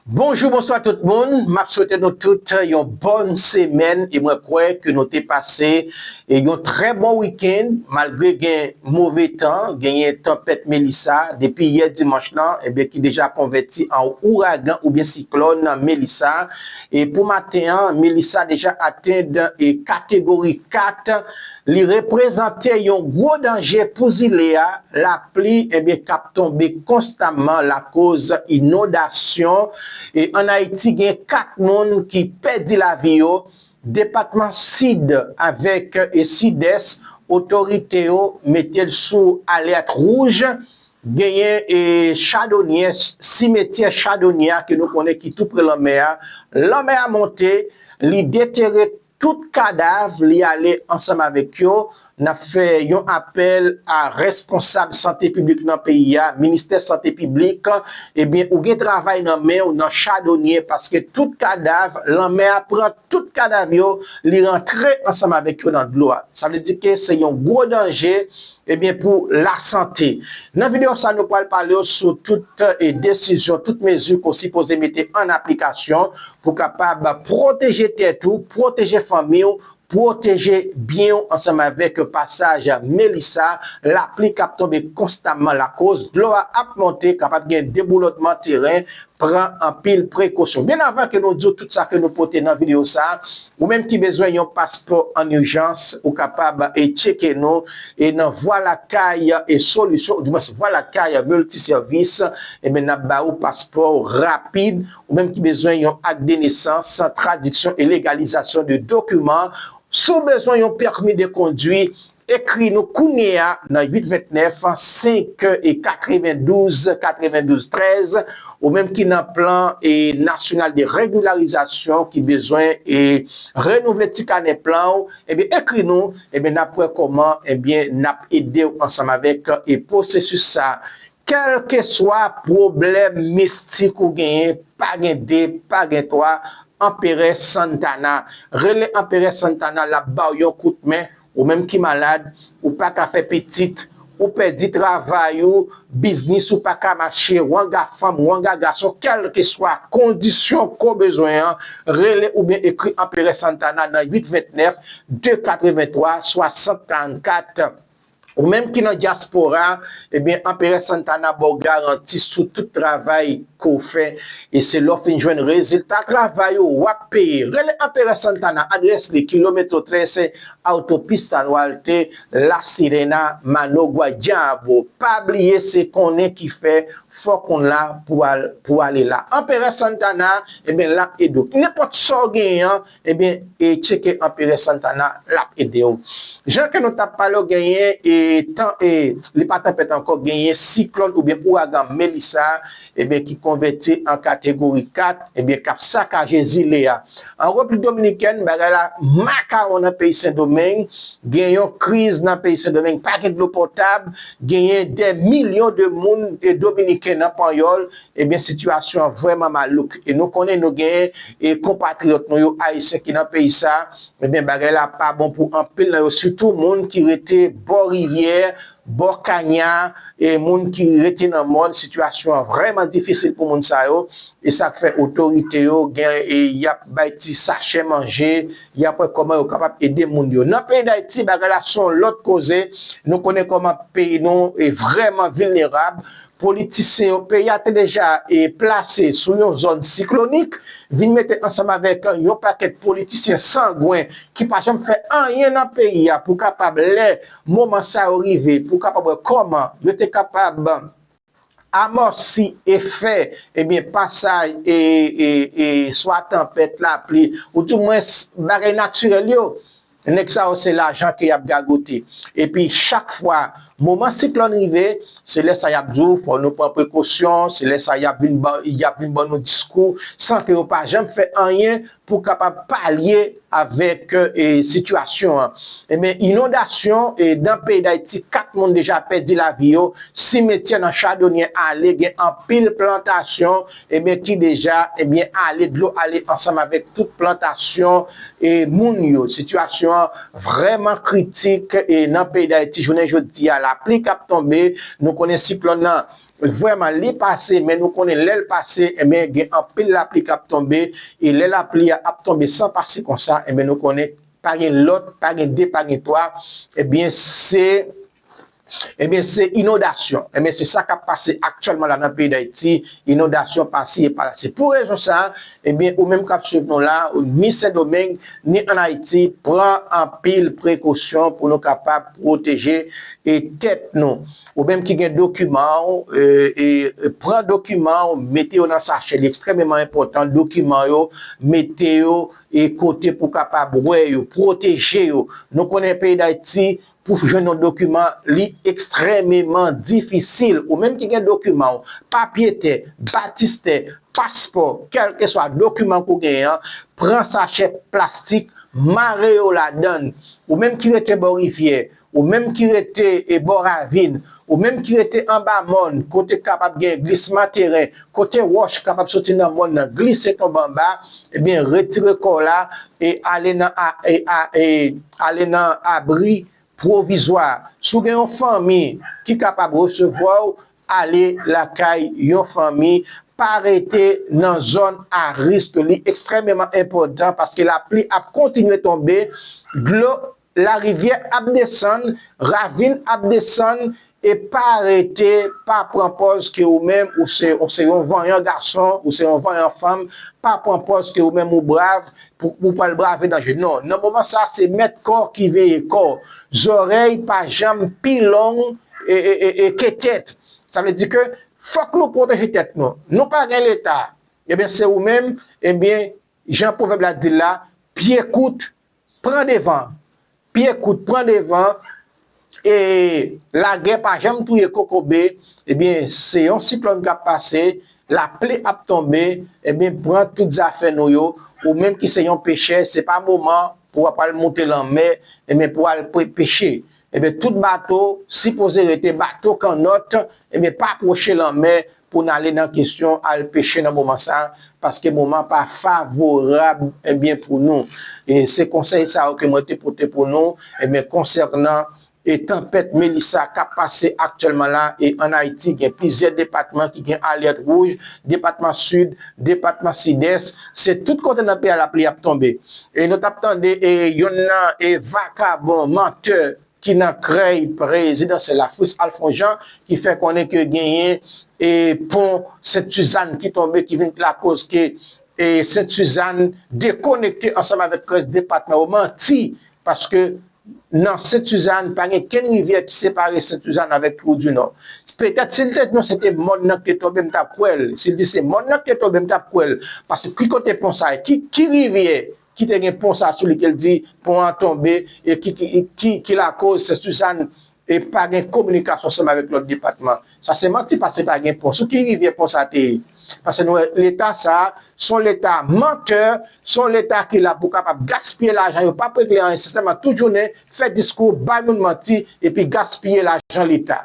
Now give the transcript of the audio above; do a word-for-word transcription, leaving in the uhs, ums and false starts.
Bonjou, bonswa tout moun. M ap swete nou tout yon bòn semèn e mwen kwè ke nou te pase e yon trè bon wikenn, malgre gen move tan, genyen tanpèt Melissa depi yè dimanch lan, ebyen ki deja konvèti an ouragan oubyen siklòn Melissa. E pou maten an, Melissa deja atenn e kategori kat. Li reprezante yon gwo danje pou zile a. Lapli, ebyen, k ap tonbe konstamman lakoz inondasyon. E ann Ayiti, gen kat moun ki pèdi lavi yo. Depatman Sid avèk e Sidès, otorite yo mete l sou alèt wouj. Genyen e Chadonyè, simetyè Chadonyè a ke nou konnen ki tou pre lanmè a. Lanmè a monte, li detere tout kadav, li ale ansanm avèk yo. N ap fè yon apèl a responsab sante piblik nan peyi a, ministè sante piblik, ebyen, ou gen travay nan men w nan Chadonyè, paske tout kadav, lanmè a pran tout kadav yo, li rantre ansanm avèk yo nan dlo a. Sa vle di ke se yon gwo danje, ebyen, pou lasante. Nan videyo sa, nou pral pale w sou tout e desizyon, tout mezi ke w sipoze mete an aplikasyon pou kapab pwoteje tèt ou, pwoteje fanmi w, pwoteje byen w ansanm avèk pasaj Melissa, lapli k ap tonbe konstamman lakoz dlo a ap monte, kapab gen deboulònman teren, pran anpil prekosyon. Byen avan ke nou di w tout sa ke nou pote nan videyo sa, ou menm ki bezwen yon paspò an ijans, ou kapab e tcheke nou e nan Vwa Lakay e Solisyon, oudimwens Vwa Lakay Miltisèvis, ebyen n ap ba ou paspò rapid. Ou menm ki bezwen yon ak de nesans, tradiksyon e legalizasyon de dokiman, si w bezwen yon pèmi de kondwi, ekri nou kounye a nan uit vennèf, senk e katrevendouz, katrevendouz trèz, ou menm ki nan plan e nasyonal de regilarizasyon ki bezwen e renouvle ti kanè plan w, ebyen, ekri nou, ebyen, n ap wè kòman, ebyen, n ap ede w ansanm avèk e pwosesis sa. Kèlkeswa pwoblèm mistik ou genyen, pa gen de, pa gen twa, Anperè Santana. Rele Anperè Santana, l ap ba w yon kout men. Ou menm ki malad, ou pa ka fè pitit, ou pèdi travay ou, biznis ou pa ka mache, wanga fanm, wanga gason, kèlkeswa kondisyon ke w bezwen an, rele oubyen ekri Anperè Santana nan uit vennèf, de katrevenntwa, swasant karannkat. Ou menm ki nan dyaspora, ebyen, Anperè Santana ba w garanti sou tout travay ke w fè. E se lè w fin jwenn rezilta travay ou, w ap peye. Rele Anperè Santana, adrès li, Kilómetro trece, Autopista Duarte, La Sirena, Managua, Diabo. Pa bliye, se konnen ki fè, fòk ou la pou al, pou ale la. Anperè Santana, ebyen, l ap ede w. Nenpòt sa w genyen an, ebyen, e tcheke Anperè Santana, l ap ede w. Jan ke nou t ap pale w, genyen e tan, e li pa tanpèt ankò, genyen siklòn oubyen ouragan Melissa, ebyen, ki konvèti an kategori kat, ebyen, k ap sakaje zile a. An Repiblik Dominikèn, bagay la makawon nan peyi Sendomeng, gen yon kriz nan peyi Sendomeng, pa gen dlo potab, genyen dè milyon de moun e dominiken nan panyòl, ebyen, sitiyasyon an vrèman malouk. E nou konnen nou genyen e konpatriyòt nou yo, ayisyen ki nan peyi sa, ebyen, bagay la pa bon pou anpil nan yo, sitou moun ki rete bò rivyè, bò kanya, e moun ki rete nan mòn, sitiyasyon an vrèman difisil pou moun sa yo. E sa k fè otorite yo gen, e y ap bay ti sachè manje, y ap wè kòman yo kapab ede moun yo. Nan peyi Dayiti, bagay la se yon lòt koze. Nou konnen kòman peyi nou e vrèman vilnerab. Politisyen yo, peyi a te deja e plase sou yon zòn siklonik, vin mete ansanm avèk yon pakèt politisyen sangwen ki pa janm fè anyen nan peyi a pou kapab, lè moman sa yo rive, pou kapab wè kòman yo te kapab amòsi efè, ebyen, pasaj e, e, e swa tanpèt, lapli, oudimwens bagay natirèl yo. Nèg sa yo se lajan ke y ap gagote. Epi chak fwa moman siklòn rive, se lè sa y ap di w fò nou pran prekosyon, se lè sa y ap vin ban, y ap vin ban nou diskou san ke yo pa janm fè anyen pou kapab palye avèk e sitiyasyon an. Ebyen, inondasyon e nan peyi Dayiti, kat moun deja pèdi lavi yo, simetyè nan Chadonyè ale, gen anpil plantasyon, ebyen, ki deja, ebyen, ale, dlo ale ansanm avèk tout plantasyon e moun yo. Sitiyasyon an vrèman kritik e nan peyi Dayiti, jounen jodi a, lapli k ap tonbe, nou konnen siklòn nan vrèman li pase, men nou konnen lè l pase, ebyen, gen anpil lapli k ap tonbe, e lè lapli a ap tonbe san pase konsa, ebyen, nou konnen pa gen lòt, pa gen de, pa gen twa, ebyen, se Ebyen, se inondasyon. Ebyen, se sa k ap pase aktyèlman la nan peyi Dayiti. Inondasyon pasi e palasi. Pou rezon sa a, ebyen, ou menm k ap swiv nou la, ni Sendomeng, ni ann Ayiti, pran anpil prekosyon pou nou kapab pwoteje e tèt nou. Ou menm ki gen dokiman w, e, e, pran dokiman w, mete yo nan sachè. Li ekstrèmeman enpòtan. Dokiman yo, mete yo e kote pou kapab wè yo, pwoteje yo. Nou konnen peyi Dayiti, pou jwenn yon dokiman, li ekstrèmeman difisil. Ou menm ki gen dokiman w, papye tè, batistè, paspò, kèlkeswa dokiman ke w genyen an, pran sachè plastik, mare yo ladan l. Ou menm ki rete bò rivyè, ou menm ki rete e bò ravin, ou menm ki rete anba mòn, kote kapab gen glisman teren, kote wòch kapab soti nan mòn nan, glise tonbe anba, ebyen, retire kò w la e ale nan a, e, a, e, ale nan abri pwovizwa. Si w gen yon fanmi ki kapab resevwa w, ale lakay yon fanmi. Pa rete nan zòn a risk. Li ekstrèmeman enpòtan paske lapli ap kontinye tonbe, dlo larivyè ap desann, ravin ap desann, e pa rete, pa pran pòz ke ou menm, ou se, ou se yon vanyan gason, ou se yon vanyan fanm, pa pran pòz ke ou menm ou brav, pou ou pral brave danje. Non, nan moman sa, se mèt kò ki veye kò. Zòrèy pa janm pi long e, e, e, e ke tèt. Sa vle di ke fòk nou pwoteje tèt nou. Nou pa gen Leta. Ebyen, se ou menm, ebyen, jan pwovèb la di l la, pye kout, pran devan. Pye kout, pran devan. E lagè pa janm touye kokobe. Ebyen, se yon siklòn k ap pase, lapli ap tonbe, ebyen, pran tout zafè nou yo. Ou menm ki se yon pechè, se pa moman pou w ap al moute lanmè, ebyen, pou w al pe-, peche. Ebyen, tout bato sipoze rete bato kannòt, ebyen, pa pwoche lanmè pou n ale nan kesyon al peche nan moman sa a, paske moman pa favorab, ebyen, pou nou. E se konsèy sa yo ke mwen te pote pou nou, ebyen, konsènan e tanpèt Melissa k ap pase aktyèlman la, e ann Ayiti, gen plizyè depatman ki gen alèt wouj, depatman Sid, depatman Sidès, se tout kote nan peyi a lapli ap tonbe. E nou t ap tande, e yonn nan, e vakabon, mantè, ki nan krèy prezidansyèl la, Fritz Alphonse Jean, ki fè konnen ke genyen, e pon Sent Sizàn ki tonbe, ki vin lakoz ke, e Sent Sizàn dekonekte ansanm avèk rès depatman yo. Manti, paske nan Sent Sizàn, pa gen kenn rivyè ki separe Sent Sizàn avèk Twoudinò. Petèt, si l te di nou se te mòn nan ki te tonbe, m t ap kwè l. Si l di se mòn nan ki te tonbe, m t ap kwè l. Paske ki kote pon sa ye? Ki, ki rivyè ki te gen pon sa sou li ke l di pon an tonbe e ki, ki, ki, ki lakoz Sent Sizàn e pa gen kominikasyon ansanm avèk lòt depatman? Sa se manti, paske pa gen pon. Sou ki rivyè pon sa te ye? Paske nou wè Leta sa a, se yon Leta mantè, se yon Leta ki la pou kapab gaspiye lajan yo, p ap regle anyen, se sèlman tout jounen fè diskou, bay moun manti, epi gaspiye lajan Leta.